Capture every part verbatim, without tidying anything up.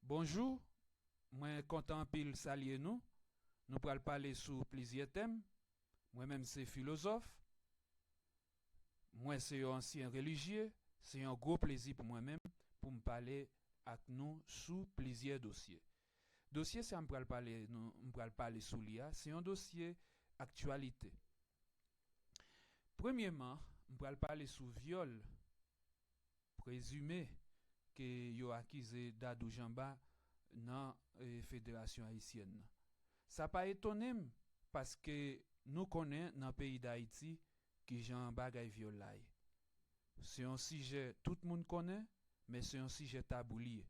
Bonjou, mwen kontan anpil salye nou. Nou pral pale sou plizyè tèm. Mwen menm se filozòf. Mwen se yon ansyen relijye. Se yon gwo plezi pou mwen menm pou m pale ak nou sou plizyè dosye. Dosye sa m pral pale nou, m pral pale sou li a, se yon dosye aktyalite. Premyeman, m pral pale sou vyòl prezime ke yo akize Dadou Jamba nan, eh, Federasyon Ayisyèn nan. Sa pa etone m, paske nou konnen nan peyi Dayiti kijan bagay vyòl la ye. Se yon sijè tout moun konnen, men se yon sijè tabou li ye.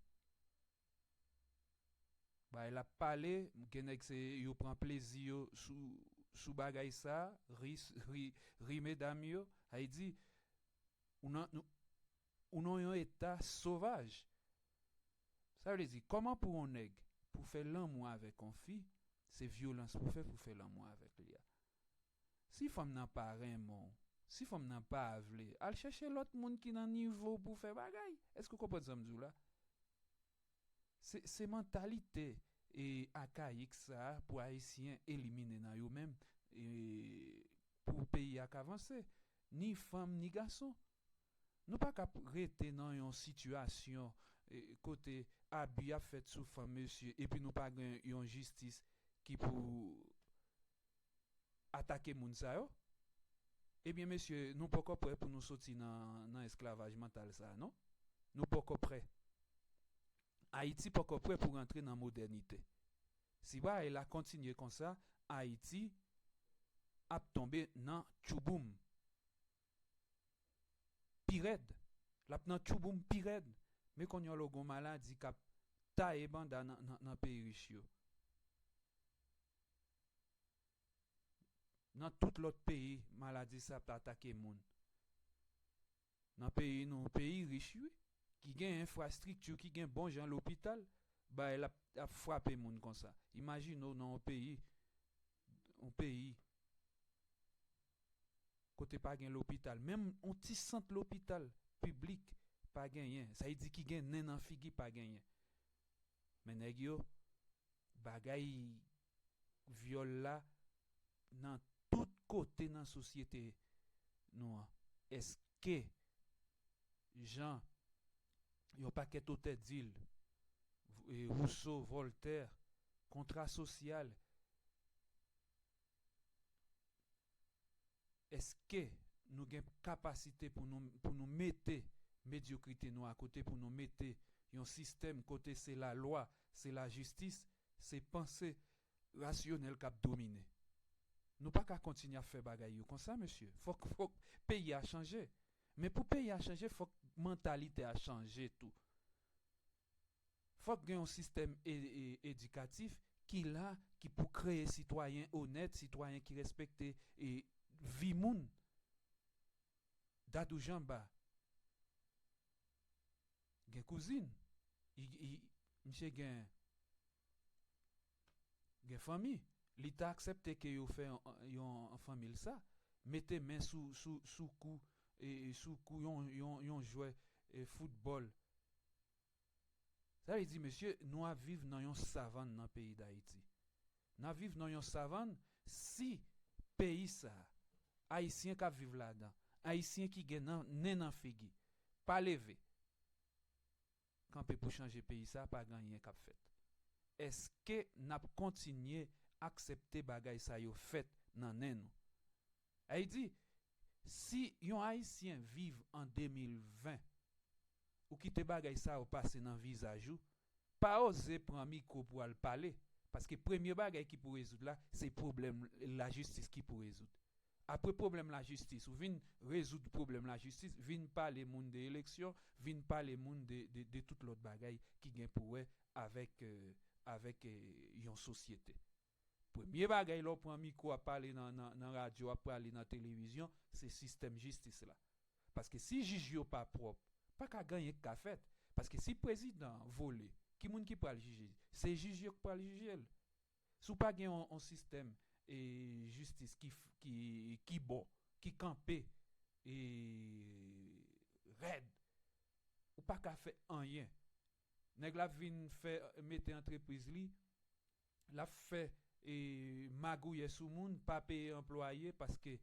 Bay l ap pale, gen nèg se yo pran plezi yo sou, sou bagay sa, ri, ri, ri medam yo, sa vle di, ou nan, nou, ou nan yon eta sovaj. Sa vle di, kòman pou yon nèg, pou fè lanmou avèk yon fi, se vyolans pou fè, pou fè lanmou avèk li a. Si fanm nan pa renmen w, si fanm nan pa vle, al chèche lòt moun ki nan nivo w pou fè bagay. Èske w konprann sa m di w la? Se, se mantalite, e, akayik sa a pou Ayisyen elimine nan yo menm, e, pou peyi a ka vanse. Ni fanm, ni gason. Nou pa ka p-, rete nan yon sitiyasyon, e, kote abi ap fèt sou fanm, mesye, epi nou pa gen yon jistis ki pou atake moun sa yo. Ebyen, mesye, nou poko prè pou nou soti nan, nan esklavaj mantal sa a, non. Nou poko prè. Ayiti poko prè pou rantre nan modènite. Si bagay la kontinye konsa, Ayiti ap tonbe nan tchouboum pi rèd. L ap nan tchouboum pi rèd. Men kounye a w gon maladi k ap taye banda nan, nan, nan peyi rich yo. Nan tout lòt peyi, maladi sa ap atake moun. Nan peyi nou, peyi rich, wi, ki gen enfrastrikti, ki gen bon jan lopital, bay l ap, ap frape moun konsa. Imajine w nan yon peyi, yon peyi kote pa gen lopital. Menm yon ti sant lopital piblik pa genyen. Sa vle di ki gen nen nan figi pa genyen. Men nèg yo, bagay vyòl la nan tout kote nan sosyete nou an. Èske jan yon pakèt otè di l, e, Rousseau, Voltaire, kontra sosyal, èske nou gen kapasite pou nou, pou nou mete medyokrite nou akote, pou nou mete yon sistèm kote se lalwa, se lajistis, se panse rasyonèl k ap domine? Nou pa ka kontinye ap fè bagay yo konsa, mesye. Fòk, fòk peyi a chanje. Men pou peyi a chanje, fòk mantalite a chanje tou. Fòk gen yon sistèm e, e, edikatif ki la, ki pou kreye sitwayen onèt, sitwayen ki respekte, e, vi moun. Dadou Jamba gen kouzin. I, i, misye gen, gen fanmi. Li ta aksepte ke yo fè yon, yon fanmi l sa. Mete men sou, sou, sou kou, e, e, sou kou yon, yon, yon jwè, e, foutbòl. Sa vle di, mesye, nou ap viv nan yon savann nan peyi Dayiti. N ap viv nan yon savann si peyi sa a, Ayisyen k ap viv ladan, Ayisyen ki gen nan, nen nan figi, pa leve, kanpe pou chanje peyi sa a, pa gen anyen k ap fèt. Èske n ap kontinye aksepte bagay sa yo fèt nan nen nou? Sa vle di, si yon Ayisyen viv an de mil ven, ou kite bagay sa yo pase nan vizaj ou, pa oze pran mikwo pou al pale, paske premye bagay ki pou rezoud la, se pwoblèm lajistis ki pou rezoud. Apre pwoblèm lajistis, ou vin rezoud pwoblèm lajistis, vin pale moun de eleksyon, vin pale moun de, de, de tout lòt bagay ki gen pou wè avèk, eh, avèk, eh, yon sosyete. Premye bagay lè w pran mikwo ap pale nan, nan, nan radyo, ap pale nan televizyon, se sistèm jistis la. Paske si jij yo pa pwòp, pa ka gen anyen k ka fèt. Paske si prezidan vole, ki moun ki pral jije? Se jij yo k pral jije l. Si w pa gen yon, yon sistèm, e, jistis ki, ki, ki bon, ki kanpe, e, rèd, ou pa ka fè anyen. Nèg la ap vin fè, mete antrepriz li, l ap fè, e, magouyè sou moun, pa peye anplwaye paske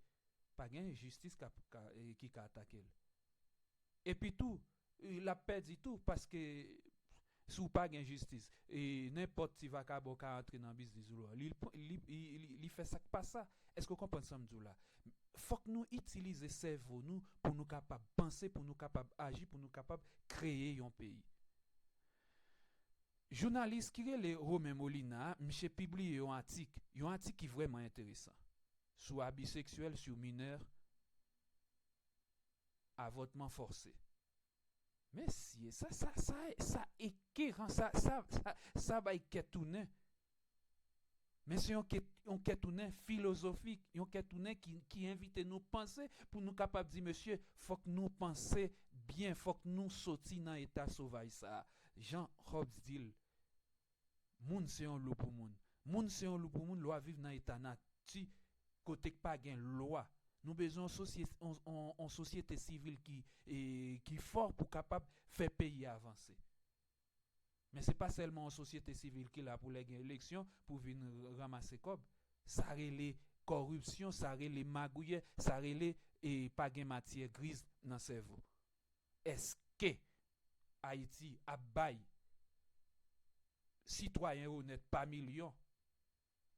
pa gen jistis k ap, ka, e, ki ka atake l. Epi tou, e, l ap pèdi tou paske si w pa gen jistis, e, nenpòt ti vakabon ka antre nan biznis ou la. Li, li, li, li, li fè sa k pa sa. Èske w konprann sa m di w la? Fòk nou itilize sèvo nou pou nou kapab panse, pou nou kapab aji, pou nou kapab kreye yon peyi. Jounalis ki rele Romain Molina, misye pibliye yon atik, yon atik ki vrèman enteresan, sou abi seksyèl sou minè, avòtman fòse. Mesye, sa, sa, sa, sa ekeran, sa, sa, sa, sa bay kè tounen. Men se yon kè, yon kè tounen filozofik, yon kè tounen ki, ki envite nou panse pou nou kapab di, mesye, fòk nou panse byen, fòk nou soti nan eta sovaj sa a. Jan Hobbes di l, moun se yon lou pou moun. Moun se yon lou pou moun, lè w ap viv nan eta nati, kote k pa gen lwa. Nou bezwen yon sosye-, yon, yon, yon sosyete sivil ki, e, ki fò pou kapab fè peyi a avanse. Men se pa sèlman yon sosyete sivil ki la pou lè gen eleksyon, pou vin r-, ranmase kòb. Sa rele kòripsyon, sa rele magouyè, sa rele, e, pa gen matyè griz nan sèvo. Èske Ayiti ap bay sitwayen onèt pa milyon?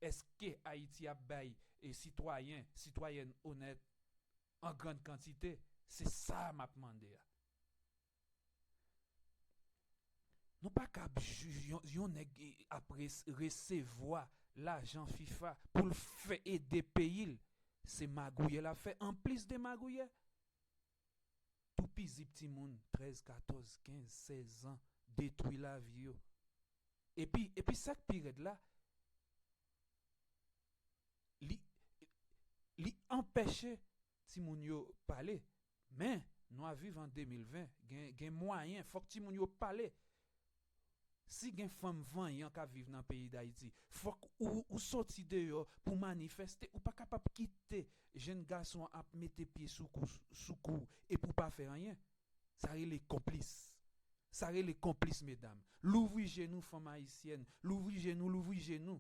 Èske Ayiti ap bay, e, sitwayen, sitwayèn onèt an grann kantite? Se sa m ap mande a. Nou pa kab, yon, yon nèg, e, ap res-, resevwa lajan fifa pou l fè ede peyi l. Se magouyè l ap fè, anplis de magouyè. Toupizip timoun trèz, katòz, kenz, sèz an detwi lavi yo. Epi, epi sa k pi rèd la, li, li anpeche timoun yo pale. Men, nou ap viv an de mil ven, gen, gen mwayen, fòk timoun yo pale. Si gen fanm vanyan k ap viv nan peyi Dayiti, fòk ou, ou soti deyò pou manifeste. Ou pa kapab kite jenn gason ap mete pye sou kou, sou kou w epi w pa fè anyen. Sa rele konplis. Sa rele konplis, medam. Louvri je nou, fanm ayisyèn. Louvri je nou, louvri je nou.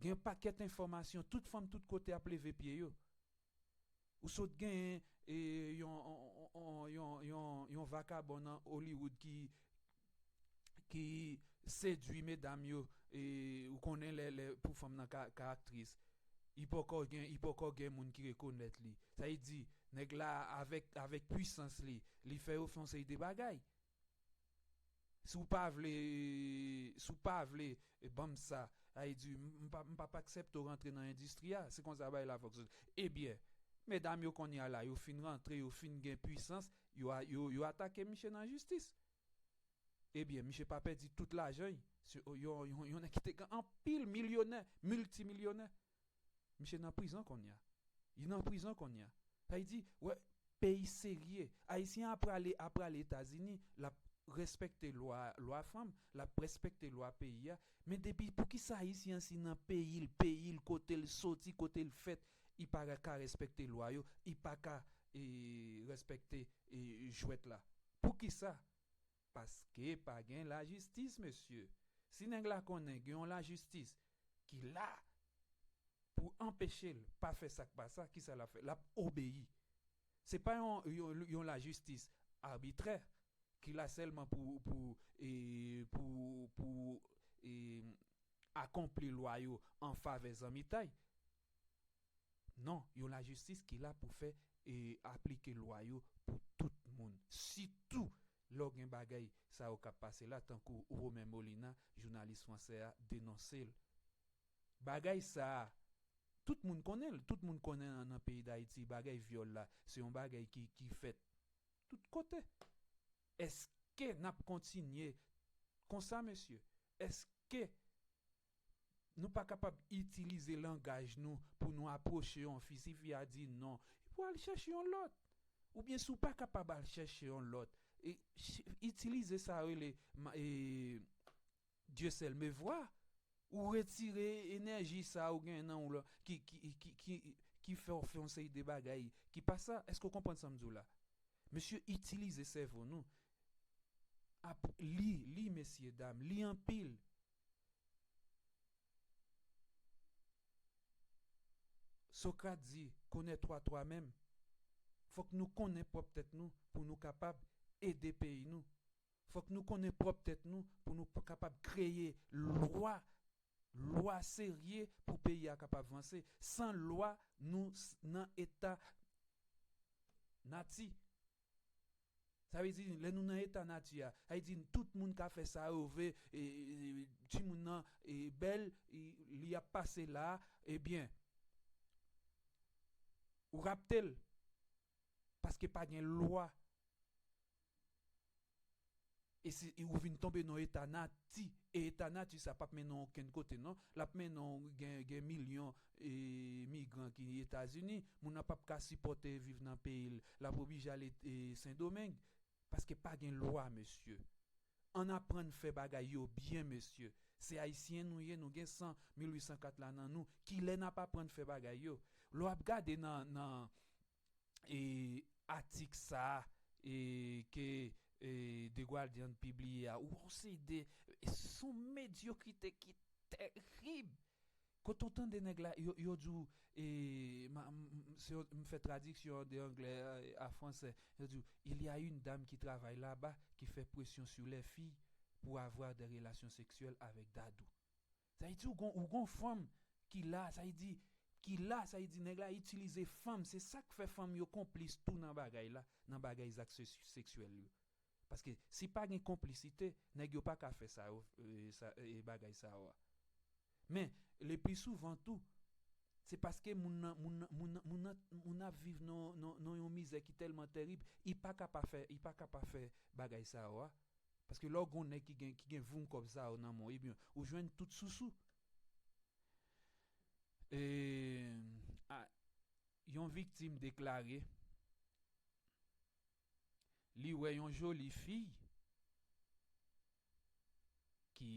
Gen pakèt enfòmasyon, tout fanm tout kote ap leve pye yo. Ou sot genyen, e, yon, yon, yon, yon, yon, yon vakabon nan Hollywood ki, ki sedui medam yo, e, ou konnen lè, lè pou fanm nan ka, ka aktris. Li poko gen, li poko gen moun ki rekonèt li. Sa vle di, nèg la avèk, avèk pwisans li, li fè yo fè yon seri de bagay. Si w pa vle, si w pa vle, e, ban m sa, sa vle di, m, m pa, m p ap aksepte w rantre nan endistri a. Se konsa bagay la fonksyone. Ebyen, medam yo kounye a la, yo fin rantre, yo fin gen pwisans, yo a, yo, yo atake misye nan jistis. Ebyen, misye pa pèdi tout lajan l. Se, yon, yon, yon nèg ki te gen anpil milyonè, miltimilyonè. Misye nan prizon kounye a. Li nan prizon kounye a. Sa vle di, wè, peyi serye. Ayisyen an prale, ap prale Etazini, l ap respekte lwa, lwa fanm, l ap respekte lwa peyi a. Men depi, poukisa Ayisyen an si nan peyi l, peyi l, kote l soti, kote l fèt, li pa ka respekte lwa yo, li pa ka, e, respekte, e, jwèt la? Poukisa? Paske pa gen lajistis, mesye. Si nèg la konnen gen yon lajistis ki la pou anpeche l pa fè sa k pa sa, kisa l ap fè? L ap obeyi. Se pa yon, yon, yon lajistis abitrè ki la sèlman pou, pou, e, pou, pou, e, akonpli lwa yo an favè zanmitay. Non, yon lajistis ki la pou fè, e, aplike lwa yo pou tout moun. Sitou lè w gen bagay sa yo k ap pase la, tankou Romain Molina, jounalis fransè a, denonse l. Bagay sa a, tout moun konnen l, tout moun konnen nan, nan peyi Dayiti, bagay vyòl la, se yon bagay ki, ki fèt tout kote. Èske n ap kontinye konsa, mesye? Èske nou pa kapab itilize langaj nou pou nou apwoche yon fi, si fi a di non, pou al chèche yon lòt? Oubyen si w pa kapab al chèche yon lòt, e, ch-, itilize sa yo rele ma-, e, Dieu seul me voit. Ou retire enèji sa ou gen nan ou la, ki, ki, ki, ki, ki fè w fè yon seri de bagay ki pa sa. Èske w konprann sa m di w la? Mesye, itilize sèvo nou. Ap li, li, mesye dam, li anpil. Sokrat di, connais-toi toi-même. Fòk nou konnen pwòp tèt nou pou nou kapab ede peyi nou. Fòk nou konnen pwòp tèt nou pou nou kapab kreye lwa, lwa serye pou peyi a kapab vanse. San lwa, nou s- nan eta nati. Sa vle di, lè nou nan eta nati a, sa vle di, tout moun ka fè sa yo vle, e, e, e, timoun nan, e, bèl, e, li ap pase la, ebyen, ou rapte l, paske pa gen lwa. E si e ou vin tonbe nan eta nati, e eta nati sa p ap mennen w okenn kote, non. L ap mennen w gen, gen milyon, e, migran ki Etazini. Moun nan p ap ka sipòte viv nan peyi l. L ap oblije ale, e, Sendomeng. Paske pa gen lwa, mesye. Ann aprann fè bagay yo byen, mesye. Se Ayisyen nou ye, nou gen san, mil uit san kat la nan nou. Kilè n ap aprann fè bagay yo? Lè w ap gade nan, nan, e, atik sa a, e, ke, e, The Guardian pibliye a, ou se de, se yon medyokrite ki terib. Kote w tande nèg la, yo, yo di w, e, ma- m- m- se yo- m fè tradiksyon de anglè, e, a fransè, yo di w, il y a une dame qui travaille là-bas, qui fait pression sur les filles pour avoir des relations sexuelles avec Dadou. Sa vle di ou gon, ou gon fanm ki la, sa vle di, ki la, sa vle di nèg la itilize fanm, se sa k fè fanm yo konplis tou nan bagay la, nan bagay zak se- seksyèl yo. Paske si pa gen konplisite, nèg yo pa ka fè sa yo, e, sa, e, bagay sa yo a. Men, le pli souvan tou, se paske moun nan, moun nan, moun nan, moun nan, moun nan ap viv nan, nan, nan yon mizè ki tèlman terib, li pa ka pa fè, li pa ka pa fè bagay sa yo a. Paske lè w gon nèg ki gen, ki gen voum kòb sa yo nan men w, ebyen, ou jwenn tout sousou. E, a, yon viktim deklare, li wè yon joli fi ki,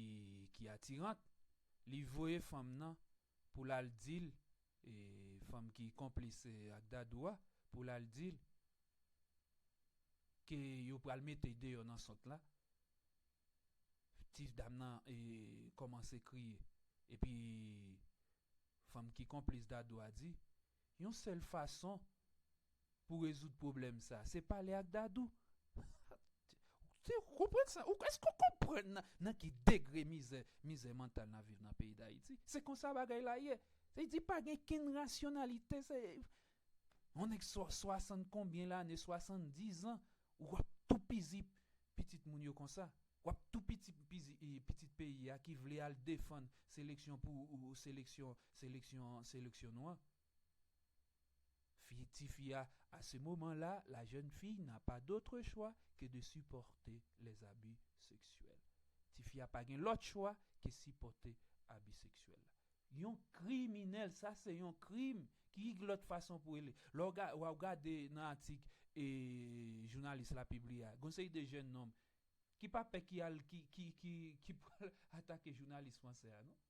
ki atiran, li voye fanm nan pou l al di l, e, fanm ki konplis, e, ak Dadou a, pou l al di l ke yo pral mete l deyò nan sant la. Ti dam nan, e, kòmanse kriye. Epi, fanm ki konplis Dadou a di, yon sèl fason pou rezoud pwoblèm sa, se pale ak Dadou. Ou konprann sa? Ou, èske w konprann nan, nan ki degre mizè, mizè mantal n ap viv nan peyi Dayiti? Se konsa bagay la ye. Se di pa gen kenn rasyonalite, se yon nèg swa- swasann konbyen lane, swasanndiz an, w ap toupizi pitit moun yo konsa. W ap toupizi pitit peyi a ki vle al defann seleksyon pou, ou, seleksyon, seleksyon, seleksyon nou an. Fi, tifi a, à ce moment-là, la jeune fille n'a pas d'autre choix que de supporter les abus sexuels. Tifi a pa gen lòt chwa ke sipòte abi seksyèl la. Yon kriminèl, sa se yon krim. Ki lòt fason pou rele? Lè w ga- w ap gade nan atik, e, jounalis la pibliye a, gon seri de jèn nonm ki pa pè ki al, ki, ki, ki, ki pral atake jounalis fransè a, non.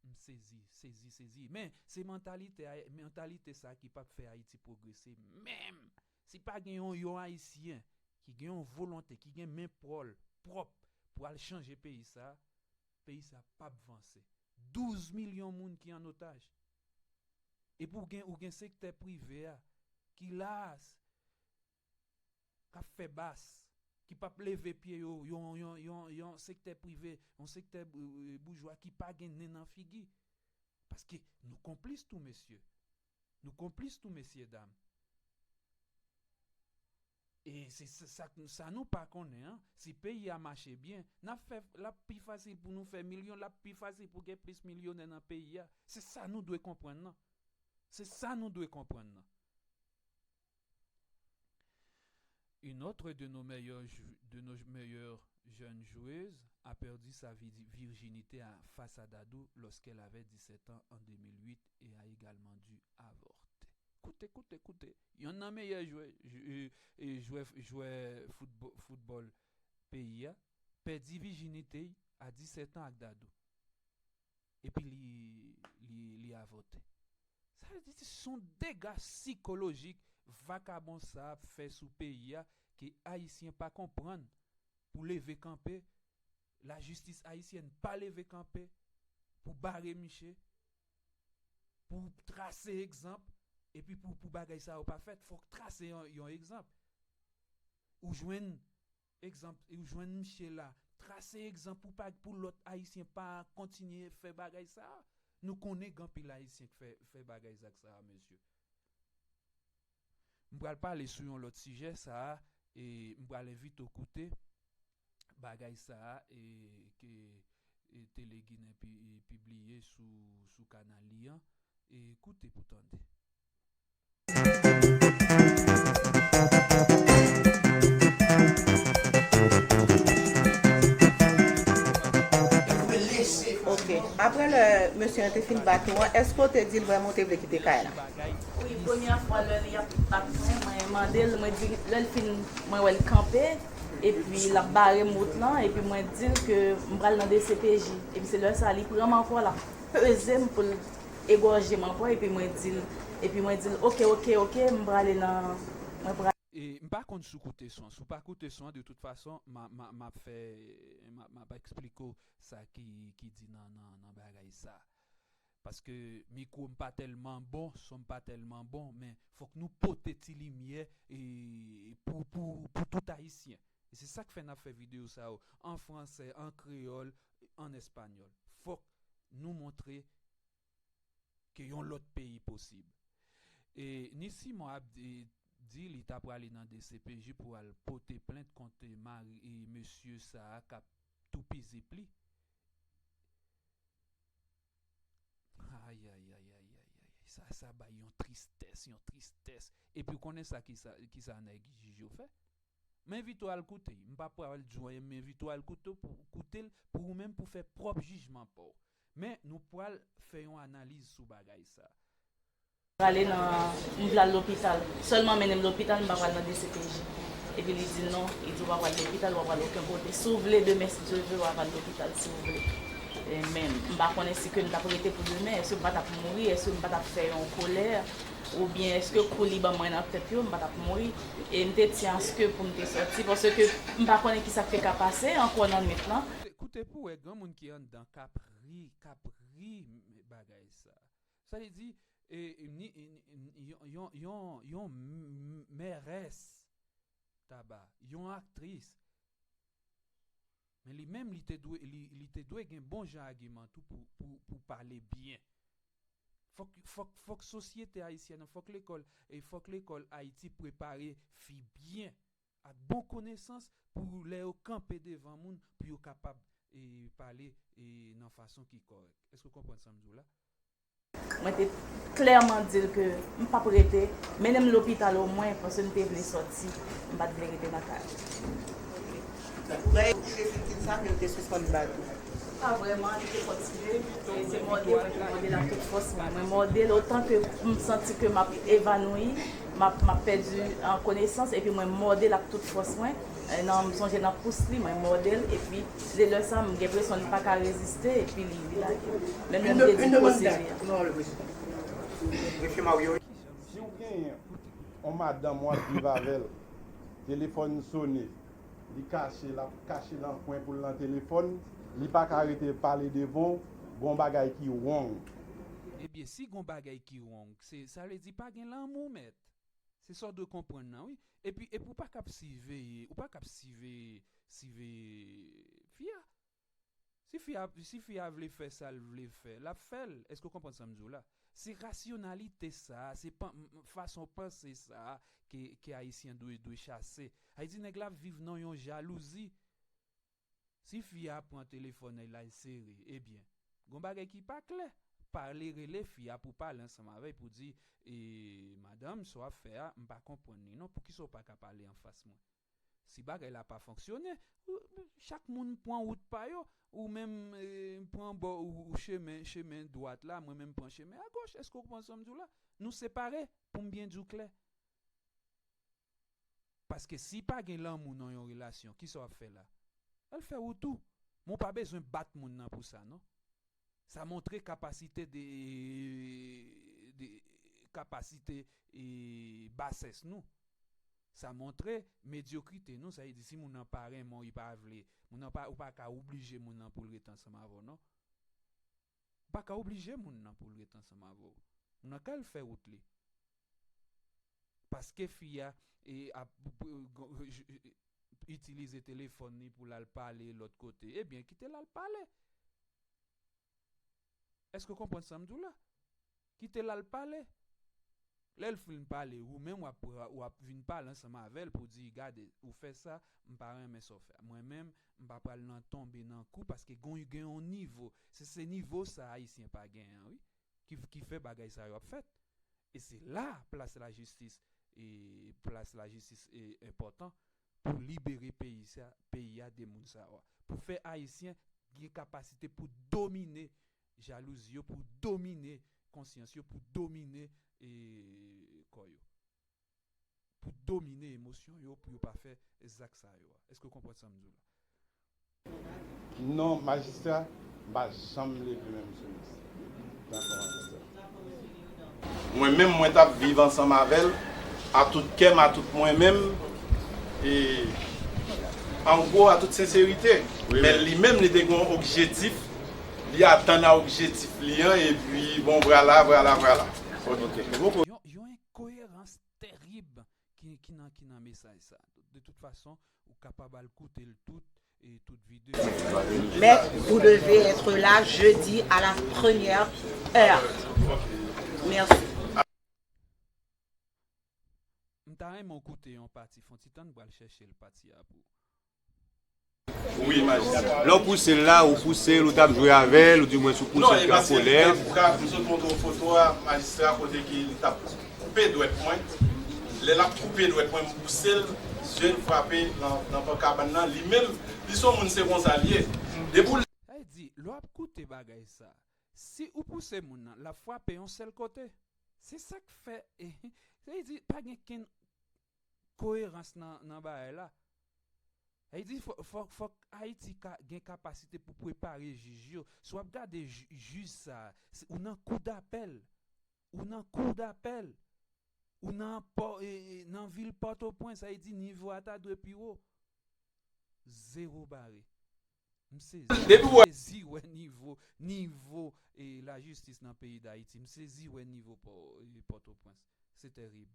M sezi, sezi, sezi. Men, se mantalite a, mantalite sa ki p ap fè Ayiti pwogrese menm. Si pa gen yon, yon Ayisyen ki gen yon volonte, ki gen men pwòl, pwòp pou al chanje peyi sa, peyi sa p ap vanse. Douz milyon moun ki an otaj. Epi ou gen, ou gen sektè prive a ki la, s- k ap fè bas, ki p ap leve pye yo, yon, yon, yon, yon sektè prive, yon sektè, e, e, boujwa ki pa gen nen nan figi. Paske nou konplis tou, mesye. Nou konplis tou, mesye dam. E se, se sa, sa nou pa konnen, an. Si peyi a mache byen, n ap fè, l ap pi fasil pou nou fè milyon, l ap pi fasil pou gen plis milyonè nan peyi a. Se sa nou dwe konprann, nan. Se sa nou dwe konprann, nan. Une autre de nos meilleures, de nos meilleures jeunes joueuses a perdu sa vi- virginité à, face à Dadou lorsqu'elle avait dix-sept ans en deux mille huit et a également dû avorter. Koute, koute, koute. Yonn nan meyè jwè, jwè, jwè, jwè foutbò- foutbòl peyi a pèdi vijinite l a disèt an ak Dadou. Epi li, li, li avòte. Sa vle di se yon dega sikolojik vakabon sa ap fè sou peyi a ke Ayisyen pa konprann. pou leve kanpe, lajistis ayisyèn pa leve kanpe pou bare miche, pou trase egzanp, epi pou, pou bagay sa yo pa fèt, fòk trase yon, yon egzanp. Ou jwenn egzanp, ou jwenn miche la, trase egzanp pou pa, pou lòt ayisyen pa kontinye fè bagay sa. Nou konnen gen anpil ayisyen k fè, fè bagay zak sa, mesye. M pral pale sou yon lòt sijè, sa a, e m pral envite w koute bagay sa a, e ke, e, Tele Ginen pi-, pibliye sou, sou kanal li an. E koute pou tande. Ok. Apre lè mesye an te fin bat ou an, èske w te di l vrèman w te vle kite kay la? Wi, premyè fwa lè li ap bat mwen, mwen mande l, mwen di, lè l fin, mwen wè l kanpe, epi l ap bare m wout lan, epi mwen di l ke m pral nan D C P J. Epi se lè sa a, li pran m ankò, l ap peze m pou l egòje m ankò, epi mwen di l, epi mwen di l, oke, oke, oke, m prale nan, mwen prale. E m pa konn si w koute son. Si w pa koute son an, de tout fason, m a, m a, m ap fè, m a, m ap eksplike w sa ki, ki di nan, nan, nan bagay sa. Paske mikwo m pa tèlman bon, son m pa tèlman bon, men fòk nou pote ti limyè e pou, pou, pou tout Ayisyen. E se sa k fè n ap fè videyo sa yo an fransè, an kreyòl, an espanyòl. Fòk nou montre ke yon lòt peyi posib. E ni Simon ap di, di li ta prale nan D C P J pou al pote plent kont mari e mesye sa a k ap toupizip li. Ay, ay, ay, ay, ay, ay. Sa, sa bay yon tristès, yon tristès. Epi w konnen sa ki sa, ki sa nèg jij yo fè? M envite w al koute. M pa pral di w anyen, m envite w al koute pou, koute l pou ou menm pou fè pwòp jijman pa w. Men nou pral fè yon analiz sou bagay sa. Prale nan, m vle al lopital. Sèlman mennen m lopital, m pa pral nan D C P J. Epi li di non, li di w pa pral lopital, w pa pral okenn kote. Si w vle demen, si Dye vle, w a pral lopital si w vle. E men, m pa konnen si ke m t ap rete pou demen, èske m pa t ap mouri, èske m pa t ap fè yon kolè, oubyen èske kou li ban mwen nan tèt yo, m pa t ap mouri. E m te tyen aske pou m te sòti, paske m pa konnen kisa k te ka pase ankò nan nwit lan. Koute, koute pou w wè granmoun ki anndan k ap ri, k ap ri bagay sa. Sa vle di, e, e, ni, e, ni, yon, yon, yon, yon m-, m-, mèrès taba, yon aktris. Men li menm, li te dwe, li, li te dwe gen bon jan agiman tou pou, pou, pou pale byen. Fòk, fòk, fòk sosyete ayisyèn nan, fòk lekòl, e fòk lekòl Ayiti prepare fi byen, ak bon konesans pou lè yo kanpe devan moun, pou yo kapab, e, pale, e, nan fason ki kòrèk. Èske w konprann sa m di w la? Mwen te klèman di l ke m p ap rete, mennen m lopital omwen, paske m te vle sòti, m pa t vle rete nan kay la. Lè yo kite Filkin sa, men yo te sispann bat ou? Pa vrèman, li te kontinye, e se mòde mwen ki mòde l ak tout fòs mwen. Mwen mòde l otan ke m santi ke m ap evanouyi, m ap, m ap pèdi, e, konesans, epi mwen mòde l ak tout fòs mwen. E nan, m sonje nan pous li, mwen mòde l, epi se lè sa, m gen enpresyon li pa ka reziste, epi li, li lage. Menm lè m te di posedi a. Si w genyen yon madanm w ap viv avè l, telefòn sonnen, li kache, l ap kache nan kwen pou l nan telefòn, li pa ka rete pale devan w, gon bagay ki wrong. Ebyen, si gon bagay ki wrong, se, sa vle di pa gen lanmou, mèt. Se sa w dwe konprann nan, wi. Epi, epi ou pa k ap siveye, ou pa k ap siveye, siveye fi a. Si fi a, si fi a vle fè sa l vle fè, l ap fè l. Èske w konprann sa m di w la? Se rasyonalite sa, se pan, m, m, fason panse sa ke, ke Ayisyen dwe, dwe chase. Ayiti nèg la ap viv nan yon jalouzi. Si fi a pran telefòn nan l al sere, ebyen, gon bagay ki pa klè. Pale, rele fi a pou pale ansanm avè l, pou di, e, madanm, sa w ap fè a, m pa konprann li non, poukisa w pa ka pale anfas mwen? Si bagay la pa fonksyone, ou, chak moun pran wout pa yo, ou menm, e, pran bò ou, ou chemen, chemen dwat la, mwen menm pran chemen agoch. Èske w konprann sa m di w la? Nou separe, pou m byen di w klè. Paske si pa gen lanmou nan yon relasyon, kisa w ap fè la? Al fè wout ou. Men w pa bezwen bat moun nan pou sa, non. Sa montre kapasite de, de, kapasite, e, basès nou. Sa montre medyokrite nou, sa vle di si moun nan pa renmen w, li pa vle, moun nan pa, ou pa ka oblije moun nan pou l ret ansanm avè w, non. Ou pa ka oblije moun nan pou l ret ansanm avè w. Moun nan ka al fè wout li. Paske fi a e, ap itilize telefòn li pou l al pale lòt kote, ebyen, kite l al pale. Èske w konprann sa m di w la? Kite l al pale. Lè l fin pale, ou menm w ap, w ap vin pale ansanm avè l pou di, gade, ou fè sa, m pa renmen sa w fè. Mwen menm, m pa pral nan tonbe nan kou paske gon, gen yon nivo. Se, se nivo sa Ayisyen pa genyen, wi. Ki, ki fè bagay sa yo ap fèt. E se la plas lajistis, e plas lajistis e enpòtan pou libere peyi sa, peyi a de moun sa yo. Pou fè Ayisyen gen kapasite pou domine jalouzi yo, pou domine konsyans yo, pou domine e, kò yo. Pou domine emosyon yo, pou yo pa fè zak sa yo a. Èske w konprann sa m di w la? Non, majistra, m pa janm leve men m sou Nis. Dakò, majistra. Mwen menm, mwen t ap viv ansanm avè l, a tout kè m, a tout mwen menm, e an gwo, a tout senserite. Men li menm, li te gen yon objektif, li atann a objektif li an, epi bon, vwala, vwala, vwala. Yon, yon enkoyerans terib ki, ki nan, ki nan mesaj sa. De tout fason, ou kapab al koute l tout, e tout videyo. Mais vous devez être là jeudi à la première heure. Merci. M ta renmen w koute yon pati, fon ti tan, m pral chèche l pati a pou. Wi, majistra. Lè w pouse l la, ou pouse l, ou t ap jwe avè l, ou di mwens ou pouse l, ki an kolè. M sot montre w foto a, majistra, kote ki li t ap koupe dwèt mwen. Lè l ap koupe dwèt mwen, m pouse l, zye l frape nan, nan pò kabann nan. Li menm, li se yon moun, se konsa l ye. Depi w. Sa vle di, lè w ap koute bagay sa, si ou pouse moun nan, l ap frape yon sèl kote. Se sa k fè, sa vle di, pa gen kenn koerans nan, nan bagay la. Sa vle di, fò, fò, fòk Ayiti ka, gen kapasite pou prepare jij yo. Si w ap gade jij sa, ou nan kou dapèl. Ou nan kou dapèl. Ou nan, nan vil Pòtoprens, sa vle di nivo a ta dwe pi wo. Zewo bare. M sezi wè nivo, nivo e lajistis nan peyi Dayiti. M sezi wè nivo Pòtoprens. Se terib.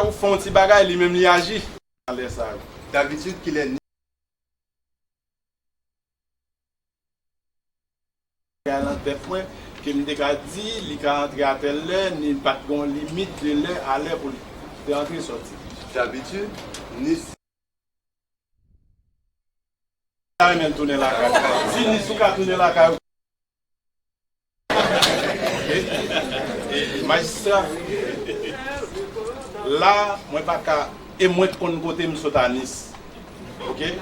Ou fè yon ti bagay, li menm li aji. Anlè sa yo. Dabitid, kilè Nis. Bagay lan tèt mwen, ke m te ka di, li ka antre a tèl lè, ni pa t gen yon limit de lè a lè pou li te antre sòti. Dabitid, Nis. Ta renmen l tounen lakay. Di Nis ou ka tounen lakay ou. Majistra, la, mwen pa ka, e mwen k konn kote m sot a Nis. Oke?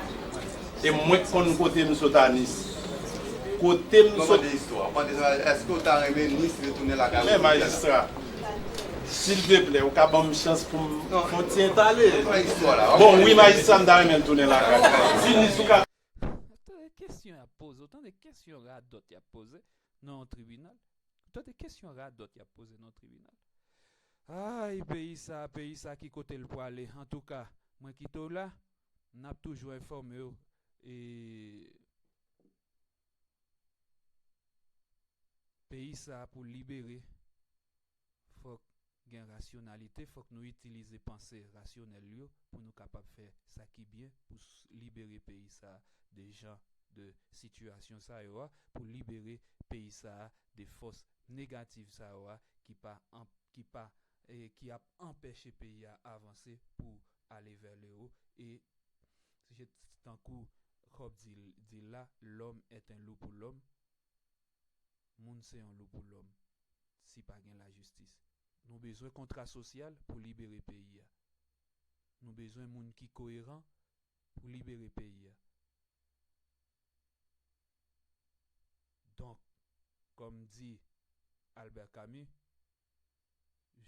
E mwen k konn kote m sot a Nis. Kote m sot. Mwen mande istwa. Mwen mande, èske w ta renmen Nis retounen lakay ou? Men majistra, silvouplè, ou ka ban m chans pou m fè yon ti entale? Bon, wi, majistra, m ta renmen l tounen lakay. Di Nis ou ka. Tande kesyon y ap poze w, tande kesyon radòt y ap poze nan yon tribinal. Tande kesyon radòt y ap poze nan yon tribinal. Ay, peyi sa, peyi sa ki kote l pwale. Antouka, mwen kite w la, n ap toujou enfòme w. E peyi sa pou libere, fòk gen rasyonalite, fòk nou itilize panse rasyonèl yo pou nou kapab fè sa ki byen pou libere peyi sa de jan de sitiyasyon sa yo a, pou libere peyi sa de fòs negatif sa yo a ki pa ki pa e ki ap anpeche peyi a avanse pou ale vè le wo. E se tankou Job di, di la, l'homme est un loup pour l'homme. Moun se yon loup pou lòm si pa gen lajistis. Nou bezwen kontra sosyal pou libere peyi a. Nou bezwen moun ki koeran pou libere peyi a. Donk, kòm di Albert Camus,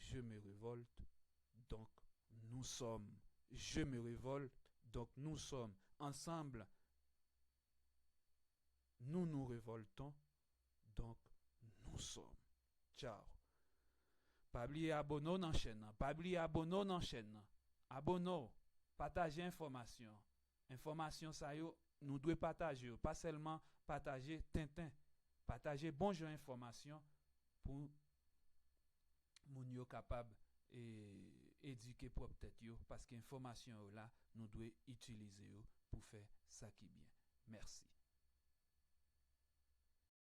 je me révolte, donc nous sommes. Je me révolte, donc nous sommes. Ensemble, nous nous révoltons, donc nous sommes. Ciao. Pa bliye abone w nan chèn nan. Pa bliye abone w nan chèn nan. Abòne w, pataje enfòmasyon. Enfòmasyon sa yo, nou dwe pataje yo, pa sèlman pataje tenten. Pataje bon jan enfòmasyon pou moun yo kapab e, edike pwòp tèt yo, paske enfòmasyon yo la, nou dwe itilize yo pou fè sa ki byen. Mèsi.